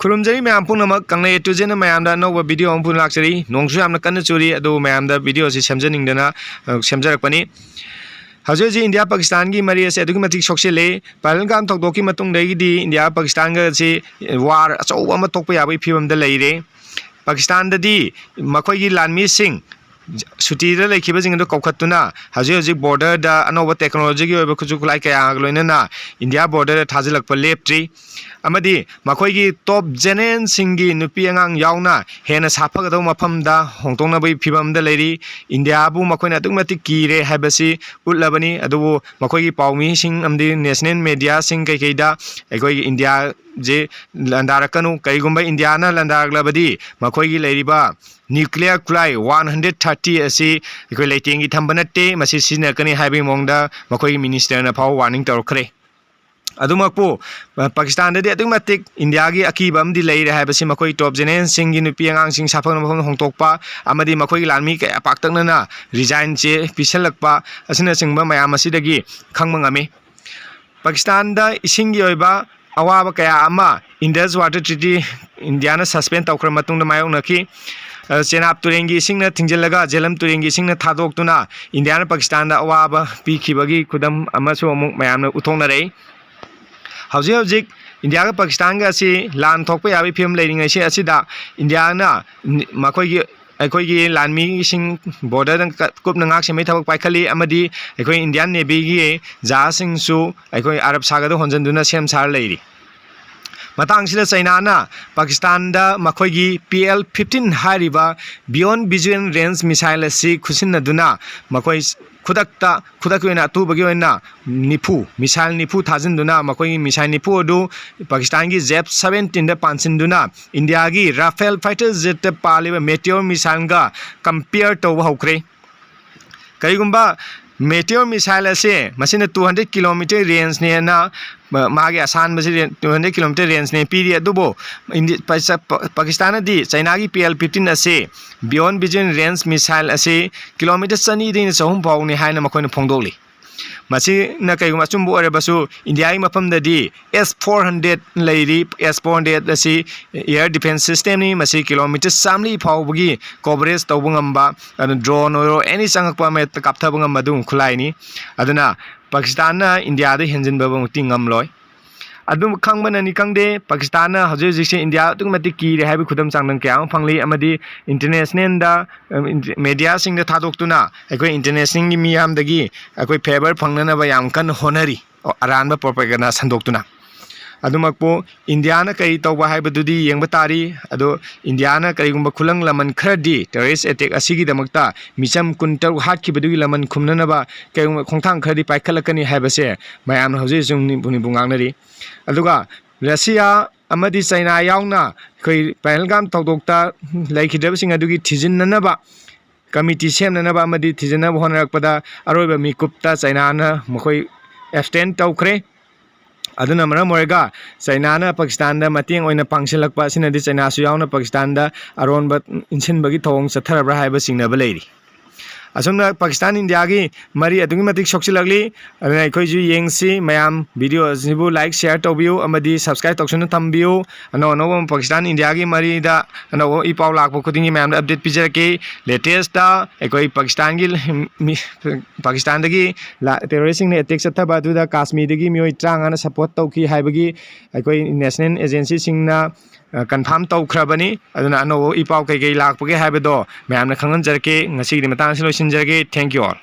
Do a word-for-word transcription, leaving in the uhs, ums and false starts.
ꯈꯨꯔꯨꯝꯖꯔꯤ ꯃꯌꯥꯝ ꯄꯨꯝꯅꯃꯛ꯫ ꯀꯪꯂꯩ ꯑꯦ ꯇꯨ ꯖꯦꯠꯅ ꯃꯌꯥꯝꯗ ꯑꯅꯧꯕ ꯚꯤꯗꯤꯑꯣ ꯑꯃ ꯄꯨꯗꯨꯅ ꯂꯥꯛꯆꯔꯤ꯫ ꯅꯣꯡꯁꯨ ꯌꯥꯝꯅ ꯀꯟꯅ ꯆꯨꯔꯤ, ꯑꯗꯨꯕꯨ ꯃꯌꯥꯝꯗ ꯚꯤꯗꯤꯑꯣ ꯑꯁꯤ ꯁꯦꯝꯖꯅꯤꯡꯗꯅ, ꯑ, ꯁꯦꯝꯖꯔꯛꯄꯅꯤ꯫ ꯍꯧꯖꯤꯛ ꯍꯧꯖꯤꯛ ꯏꯟꯗꯤꯌꯥ ꯄꯥꯀꯤꯁꯇꯥꯟꯒꯤ ꯃꯔꯤ ꯑꯁꯤ ꯑꯗꯨꯛꯀꯤ ꯃꯇꯤꯛ ꯁꯣꯛꯆꯤꯜꯂꯤ꯫ ꯄꯍꯜꯒꯥꯝ ꯊꯧꯗꯣꯛꯀꯤ ꯃꯇꯨꯡꯗꯒꯤꯗꯤ ꯏꯟꯗꯤꯌꯥ ꯄꯥꯀꯤꯁꯇꯥꯟꯒ ꯑꯁꯤ ꯋꯥꯔ ꯑꯆꯧꯕ ꯑꯃ ꯊꯣꯛꯄ ꯌꯥꯕꯒꯤ ꯐꯤꯕꯝꯗ ꯂꯩꯔꯦ꯫ ꯄꯥꯀꯤꯁꯇꯥꯟꯗꯗꯤ ꯃꯈꯣꯏꯒꯤ ꯂꯥꯟꯃꯤꯁꯤꯡ ꯁꯨꯇꯤꯗ ꯂꯩꯈꯤꯕꯁꯤꯡ ꯑꯗꯨ ꯀꯧꯈꯠꯇꯨꯅ ꯍꯧꯖꯤꯛ ꯍꯧꯖꯤꯛ ꯕꯣꯔꯗꯔꯗ ꯑꯅꯧꯕ ꯇꯦꯛꯅꯣꯂꯣꯖꯤꯒꯤ ꯑꯣꯏꯕ ꯈꯨꯠꯁꯨ ꯈꯨꯠꯂꯥꯏ ꯀꯌꯥꯒ ꯂꯣꯏꯅꯅ ꯏꯟꯗꯤꯌꯥ ꯕꯣꯔꯗꯔꯗ ꯊꯥꯖꯤꯜꯂꯛꯄ ꯂꯦꯞꯇ꯭ꯔꯤ꯫ ꯑꯃꯗꯤ ꯃꯈꯣꯏꯒꯤ ꯇꯣꯞ ꯖꯦꯅꯔꯦꯜꯁꯤꯡꯒꯤ ꯅꯨꯄꯤ ꯑꯉꯥꯡ ꯌꯥꯎꯅ ꯍꯦꯟꯅ ꯁꯥꯐꯒꯗꯧꯕ ꯃꯐꯝꯗ ꯍꯣꯡꯗꯣꯛꯅꯕꯒꯤ ꯐꯤꯕꯝꯗ ꯂꯩꯔꯤ꯫ ꯏꯟꯗꯤꯌꯥꯕꯨ ꯃꯈꯣꯏꯅ ꯑꯗꯨꯛꯀꯤ ꯃꯇꯤꯛ ꯀꯤꯔꯦ ꯍꯥꯏꯕꯁꯤ ꯎꯠꯂꯕꯅꯤ꯫ ꯑꯗꯨꯕꯨ ꯃꯈꯣꯏꯒꯤ ꯄꯥꯎꯃꯤꯁꯤꯡ ꯑꯃꯗꯤ ꯅꯦꯁꯅꯦꯜ ꯃꯦꯗꯤꯌꯥꯁꯤꯡ ꯀꯩꯀꯩꯗ ꯑꯩꯈꯣꯏꯒꯤ ꯏꯟꯗꯤꯌꯥꯁꯦ ꯂꯥꯟꯗꯥꯔꯛꯀꯅꯨ, ꯀꯔꯤꯒꯨꯝꯕ ꯏꯟꯗꯤꯌꯥꯅ ꯂꯥꯟꯗꯥꯔꯛꯂꯕꯗꯤ ꯃꯈꯣꯏꯒꯤ ꯂꯩꯔꯤꯕ ꯅ꯭ꯌꯨꯀ꯭ꯂꯤꯌꯔ ꯈꯨꯠꯂꯥꯏ ꯋꯥꯟ ꯍꯟꯗ꯭ꯔꯦꯠ ꯊꯥꯔꯇꯤ ꯑꯁꯤ ꯑꯩꯈꯣꯏ ꯂꯩꯇꯦꯡꯒꯤ ꯊꯝꯕ ꯅꯠꯇꯦ, ꯃꯁꯤ ꯁꯤꯖꯤꯟꯅꯔꯛꯀꯅꯤ ꯍꯥꯏꯕꯒꯤ ꯃꯑꯣꯡꯗ ꯃꯈꯣꯏꯒꯤ ꯃꯤꯅꯤꯁꯇꯔꯅ ꯐꯥꯎꯕ ꯋꯥꯔꯅꯤꯡ ꯇꯧꯔꯛꯈ꯭ꯔꯦ꯫ ꯑꯗꯨꯃꯛꯄꯨ, ꯑ, ꯄꯥꯀꯤꯁꯇꯥꯟꯗꯗꯤ ꯑꯗꯨꯛꯀꯤ ꯃꯇꯤꯛ ꯏꯟꯗꯤꯌꯥꯒꯤ ꯑꯀꯤꯕ ꯑꯃꯗꯤ ꯂꯩꯔꯦ ꯍꯥꯏꯕꯁꯤ ꯃꯈꯣꯏ ꯇꯣꯞ ꯖꯦꯅꯔꯦꯜꯁꯤꯡꯒꯤ ꯅꯨꯄꯤ ꯑꯉꯥꯡꯁꯤꯡ ꯁꯥꯐꯅꯕ ꯃꯐꯝꯗ ꯍꯣꯡꯗꯣꯛꯄ ꯑꯃꯗꯤ ꯃꯈꯣꯏꯒꯤ ꯂꯥꯟꯃꯤ ꯀꯌꯥ ꯄꯥꯛꯇꯛꯅꯅ ꯔꯤꯖꯥꯏꯟꯁꯦ ꯄꯤꯁꯜꯂꯛꯄ ꯑꯁꯤꯅꯆꯤꯡꯕ ꯃꯌꯥꯝ ꯑꯁꯤꯗꯒꯤ ꯈꯪꯕ ꯉꯝꯃꯤ꯫ ꯄꯥꯀꯤꯁꯇꯥꯟꯗ ꯏꯁꯤꯡꯒꯤ ꯑꯣꯏꯕ ꯑꯋꯥꯕ ꯀꯌꯥ ꯑꯃ ꯏꯟꯗꯁ ꯋꯥꯇꯔ ꯇ꯭ꯔꯤꯇꯤ ꯏꯟꯗꯤꯌꯥꯅ ꯁꯁꯄꯦꯟ ꯇꯧꯈ꯭ꯔ ꯃꯇꯨꯡꯗ ꯃꯥꯌꯣꯛꯅꯈꯤ꯫ ꯑ, ꯆꯦꯅꯥꯕ ꯇꯨꯔꯦꯜꯒꯤ ꯏꯁꯤꯡꯅ ꯊꯤꯡꯖꯤꯜꯂꯒ ꯖꯦꯂꯝ ꯇꯨꯔꯦꯜꯒꯤ ꯏꯁꯤꯡꯅ ꯊꯥꯗꯣꯛꯇꯨꯅ ꯏꯟꯗꯤꯌꯥꯅ ꯄꯥꯀꯤꯁꯇꯥꯟꯗ ꯑꯋꯥꯕ ꯄꯤꯈꯤꯕꯒꯤ ꯈꯨꯗꯝ ꯑꯃꯁꯨ ꯑꯃꯨꯛ ꯃꯌꯥꯝꯅ ꯎꯠꯊꯣꯛꯅꯔꯛꯏ꯫ ꯍꯧꯖꯤꯛ ꯍꯧꯖꯤꯛ ꯏꯟꯗꯤꯌꯥꯒ ꯄꯥꯀꯤꯁꯇꯥꯟꯒ ꯑꯁꯤ ꯂꯥꯟ ꯊꯣꯛꯄ ꯌꯥꯕꯒꯤ ꯐꯤꯕꯝ ꯂꯩꯔꯤꯉꯩꯁꯤ ꯑꯁꯤꯗ ꯏꯟꯗꯤꯌꯥꯅ ꯅꯤ-, ꯃꯈꯣꯏꯒꯤ, ꯑꯩꯈꯣꯏꯒꯤ ꯂꯥꯟꯃꯤꯁꯤꯡ ꯕꯣꯔꯗꯔꯗ ꯀ-, ꯀꯨꯞꯅ ꯉꯥꯛ ꯁꯦꯟꯕꯒꯤ ꯊꯕꯛ ꯄꯥꯏꯈꯠꯂꯤ ꯑꯃꯗꯤ ꯑꯩꯈꯣꯏ ꯏꯟꯗꯤꯌꯥꯟ ꯅꯦꯚꯤꯒꯤ ꯖꯍꯥꯖꯁꯤꯡꯁꯨ ꯑꯩꯈꯣꯏ ꯑꯔꯕ ꯁꯥꯒꯔꯗ ꯍꯣꯟꯖꯤꯟꯗꯨꯅ ꯁꯦꯝ ꯁꯥꯔ ꯂꯩꯔꯤ꯫ ꯃꯇꯥꯡꯁꯤꯗ ꯆꯩꯅꯥꯅ ꯄꯥꯀꯤꯁꯇꯥꯟꯗ ꯃꯈꯣꯏꯒꯤ ꯄꯤ ꯑꯦꯜ ꯐꯤꯐꯇꯤꯟ ꯍꯥꯏꯔꯤꯕ ꯕꯤꯌꯣꯟ ꯚꯤꯖꯨꯋꯦꯜ ꯔꯦꯟꯖ ꯃꯤꯁꯥꯏꯜ ꯑꯁꯤ ꯈꯨꯠꯁꯤꯟꯅꯗꯨꯅ ꯃꯈꯣꯏ ꯈꯨꯗꯛꯇ, ꯈꯨꯗꯛꯀꯤ ꯑꯣꯏꯅ ꯑꯇꯨꯕꯒꯤ ꯑꯣꯏꯅ ꯅꯤꯐꯨ, ꯃꯤꯁꯥꯏꯜ ꯅꯤꯐꯨ ꯊꯥꯖꯤꯟꯗꯨꯅ ꯃꯈꯣꯏꯒꯤ ꯃꯤꯁꯥꯏꯜ ꯅꯤꯐꯨ ꯑꯗꯨ ꯄꯥꯀꯤꯁꯇꯥꯟꯒꯤ ꯖꯦꯐ ꯁꯚꯦꯟꯇꯤꯟꯗ ꯄꯥꯟꯁꯤꯟꯗꯨꯅ ꯏꯟꯗꯤꯌꯥꯒꯤ ꯔꯥꯐꯦꯜ ꯐꯥꯏꯇꯔ ꯖꯦꯠꯇ ꯄꯥꯜꯂꯤꯕ ꯃꯦꯇꯤꯌꯣꯔ ꯃꯤꯁꯥꯏꯜꯒ ꯀꯝꯄꯤꯌꯔ ꯇꯧꯕ ꯍꯧꯈ꯭ꯔꯦ꯫ ꯀꯔꯤꯒꯨꯝꯕ ꯃꯦꯇꯤꯌꯣꯔ ꯃꯤꯁꯥꯏꯜ ꯑꯁꯤ ꯃꯁꯤꯅ ꯇꯨ ꯍꯟꯗ꯭ꯔꯦꯠ ꯀꯤꯂꯣꯃꯤꯇꯔ ꯔꯦꯟꯖꯅꯦꯅ, ꯃ-, ꯃꯥꯒꯤ ꯑꯁꯥꯟꯕꯁꯤ ꯔꯦꯟ-, ꯇꯨ ꯍꯟꯗ꯭ꯔꯦꯠ ꯀꯤꯂꯣꯃꯤꯇꯔ ꯔꯦꯟꯖꯅꯦ ꯄꯤꯔꯤ, ꯑꯗꯨꯕꯨ ꯏꯟꯗꯤ-, ꯄꯩꯁꯥ-, ꯄ-, ꯄꯥꯀꯤꯁꯇꯥꯟꯅꯗꯤ ꯆꯩꯅꯥꯒꯤ ꯄꯤ ꯑꯦꯜ ꯐꯤꯐꯇꯤꯟ ꯑꯁꯤ ꯕꯤꯌꯣꯟ ꯚꯤꯖꯟ ꯔꯦꯟꯖ ꯃꯤꯁꯥꯏꯜ ꯑꯁꯤ ꯀꯤꯂꯣꯃꯤꯇꯔ ꯆꯅꯤꯗꯒꯤꯅ ꯆꯍꯨꯝ ꯐꯥꯎꯅꯤ ꯍꯥꯏꯅ ꯃꯈꯣꯏꯅ ꯐꯣꯡꯗꯣꯛꯂꯤ꯫ ꯃꯁꯤꯅ ꯀꯩꯒꯨꯝꯕ ꯑꯆꯨꯝꯕ ꯑꯣꯏꯔꯕꯁꯨ, ꯏꯟꯗꯤꯌꯥꯒꯤ ꯃꯐꯝꯗꯗꯤ ꯑꯦꯁ ꯐꯣꯔ ꯍꯟꯗ꯭ꯔꯦꯠ ꯂꯩꯔꯤ꯫ ꯑꯦꯁ ꯐꯣꯔ ꯍꯟꯗ꯭ꯔꯦꯠ ꯑꯁꯤ air defense system ꯅꯤ꯫ ꯃꯁꯤ ꯀꯤꯂꯣꯃꯤꯇꯔ ꯆꯥꯝꯃꯔꯤ ꯐꯥꯎꯕꯒꯤ coverage ꯇꯧꯕ ꯉꯝꯕ, ꯑꯗꯨ drone ꯑꯣꯏꯔꯣ, any ꯆꯪꯉꯛꯄ ꯑꯃ ꯍꯦꯛꯇ ꯀꯥꯞꯊꯕ ꯉꯝꯕ ꯑꯗꯨꯒꯨꯝꯕ ꯈꯨꯠꯂꯥꯏꯅꯤ꯫ ꯑꯗꯨꯅ ꯄꯥꯀꯤꯁꯇꯥꯟꯅ ꯏꯟꯗꯤꯌꯥꯗ ꯍꯦꯟꯖꯤꯟꯕꯃꯛꯇꯤ ꯉꯝꯂꯣꯏ꯫ ꯑꯗꯨꯝ ꯈꯪꯕꯅꯅꯤ ꯈꯪꯗꯦ, ꯄꯥꯀꯤꯁꯇꯥꯟꯅ ꯍꯧꯖꯤꯛ ꯍꯧꯖꯤꯛꯁꯦ ꯏꯟꯗꯤꯌꯥ ꯑꯗꯨꯛꯀꯤ ꯃꯇꯤꯛ ꯀꯤꯔꯦ ꯍꯥꯏꯕꯒꯤ ꯈꯨꯗꯝ ꯆꯥꯡꯗꯝ ꯀꯌꯥ ꯑꯃ ꯐꯪꯂꯤ, ꯑꯃꯗꯤ international ꯗ, ꯑ, ꯃꯦꯗꯤꯌꯥꯁꯤꯡꯗ ꯊꯥꯗꯣꯛꯇꯨꯅ ꯑꯩꯈꯣꯏ international ꯒꯤ ꯃꯤꯌꯥꯝꯗꯒꯤ ꯑꯩꯈꯣꯏ favour ꯐꯪꯅꯅꯕ ꯌꯥꯝ ꯀꯟꯅ ꯍꯣꯠꯅꯔꯤ, ꯑꯔꯥꯟꯕ propaganda ꯁꯟꯗꯣꯛꯇꯨꯅ꯫ ꯑꯗꯨꯃꯛꯄꯨ ꯏꯟꯗꯤꯌꯥꯅ ꯀꯔꯤ ꯇꯧꯕ ꯍꯥꯏꯕꯗꯨꯗꯤ ꯌꯦꯡꯕ ꯇꯥꯔꯤ꯫ ꯑꯗꯣ ꯏꯟꯗꯤꯌꯥꯅ ꯀꯔꯤꯒꯨꯝꯕ ꯈꯨꯂꯪ ꯂꯃꯟ ꯈꯔꯗꯤ terrorist attack ꯑꯁꯤꯒꯤꯗꯃꯛꯇ ꯃꯤꯆꯝ ꯀꯨꯟꯇꯔꯨꯛ ꯍꯥꯠꯈꯤꯕꯗꯨꯒꯤ ꯂꯃꯟ ꯈꯨꯝꯅꯅꯕ ꯀꯔꯤꯒꯨꯝꯕ ꯈꯣꯡꯊꯥꯡ ꯈꯔꯗꯤ ꯄꯥꯏꯈꯠꯂꯛꯀꯅꯤ ꯍꯥꯏꯕꯁꯦ ꯃꯌꯥꯝꯅ ꯍꯧꯖꯤꯛ ꯍꯧꯖꯤꯛ ꯅꯤꯕꯨ ꯅꯤꯕꯨ ꯉꯥꯡꯅꯔꯤ꯫ ꯑꯗꯨꯒ ꯔꯁꯤꯌꯥ ꯑꯃꯗꯤ ꯆꯩꯅꯥ ꯌꯥꯎꯅ ꯑꯩꯈꯣꯏ ꯄꯍꯜꯒꯥꯝ ꯊꯧꯗꯣꯛꯇ ꯂꯩꯈꯤꯗ꯭ꯔꯕꯁꯤꯡ ꯑꯗꯨꯒꯤ ꯊꯤꯖꯤꯟꯅꯅꯕ committee ꯁꯦꯝꯅꯅꯕ ꯑꯃꯗꯤ ꯊꯤꯖꯤꯟꯅꯕ ꯍꯣꯠꯅꯔꯛꯄꯗ ꯑꯔꯣꯏꯕ ꯃꯤꯀꯨꯞꯇ ꯆꯩꯅꯥꯅ ꯃꯈꯣꯏ abstain ꯇꯧꯈ꯭ꯔꯦ꯫ ꯑꯗꯨꯅ ꯃꯔꯝ ꯑꯣꯏꯔꯒ ꯆꯩꯅꯥꯅ ꯄꯥꯀꯤꯁꯇꯥꯟꯗ ꯃꯇꯦꯡ ꯑꯣꯏꯅ ꯄꯥꯡꯁꯤꯜꯂꯛꯄ ꯑꯁꯤꯅꯗꯤ ꯆꯩꯅꯥꯁꯨ ꯌꯥꯎꯅ ꯄꯥꯀꯤꯁꯇꯥꯟꯗ ꯑꯔꯣꯟꯕ ꯏꯟꯁꯤꯟꯕꯒꯤ ꯊꯧꯑꯣꯡ ꯆꯠꯊꯔꯕ꯭ꯔꯥ ꯍꯥꯏꯕ ꯆꯤꯡꯅꯕ ꯂꯩꯔꯤ꯫ ꯑꯁꯨꯝꯅ ꯄꯥꯀꯤꯁꯇꯥꯟ ꯏꯟꯗꯤꯌꯥꯒꯤ ꯃꯔꯤ ꯑꯗꯨꯛꯀꯤ ꯃꯇꯤꯛ ꯁꯣꯛꯆꯤꯜꯂꯛꯂꯤ꯫ ꯑꯗꯨꯅ ꯑꯩꯈꯣꯏꯁꯨ ꯌꯦꯡꯁꯤ꯫ ꯃꯌꯥꯝ video ꯑꯁꯤꯕꯨ like, share ꯇꯧꯕꯤꯌꯨ ꯑꯃꯗꯤ subscribe ꯇꯧꯁꯤꯟꯅ ꯊꯝꯕꯤꯌꯨ꯫ ꯑꯅꯧ ꯑꯅꯧꯕ ꯄꯥꯀꯤꯁꯇꯥꯟ ꯏꯟꯗꯤꯌꯥꯒꯤ ꯃꯔꯤꯗ ꯑꯅꯧꯕ ꯏ ꯄꯥꯎ ꯂꯥꯛꯄ ꯈꯨꯗꯤꯡꯒꯤ ꯃꯌꯥꯝꯗ update ꯄꯤꯖꯔꯛꯀꯦ꯫ Latest ꯑꯩꯈꯣꯏ ꯄꯥꯀꯤꯁꯇꯥꯟꯒꯤ ꯃꯤ-, ꯄꯥꯀꯤꯁꯇꯥꯟꯗꯒꯤ ꯂꯥ-, terrorist ꯁꯤꯡꯅ attack ꯆꯠꯊꯕ ꯑꯗꯨꯗ ꯀꯥꯁꯃꯤꯔꯗꯒꯤ ꯃꯤꯑꯣꯏ ꯇꯔꯥꯃꯉꯥꯅ support ꯇꯧꯈꯤ ꯍꯥꯏꯕꯒꯤ ꯑꯩꯈꯣꯏ national agency ꯁꯤꯡꯅ, ꯑ, confirm ꯇꯧꯈ꯭ꯔꯕꯅꯤ꯫ ꯑꯗꯨꯅ ꯑꯅꯧꯕ ꯏ ꯄꯥꯎ ꯀꯩꯀꯩ ꯂꯥꯛꯄꯒꯦ ꯍꯥꯏꯕꯗꯣ ꯃꯌꯥꯝꯅ ꯈꯪꯍꯟꯖꯔꯛꯀꯦ꯫ ꯉꯁꯤꯒꯤꯗꯤ ꯃꯇꯥꯡ ꯑꯁꯤ ꯂꯣꯏꯁꯤꯟꯖꯔꯒꯦ꯫ Thank you all꯫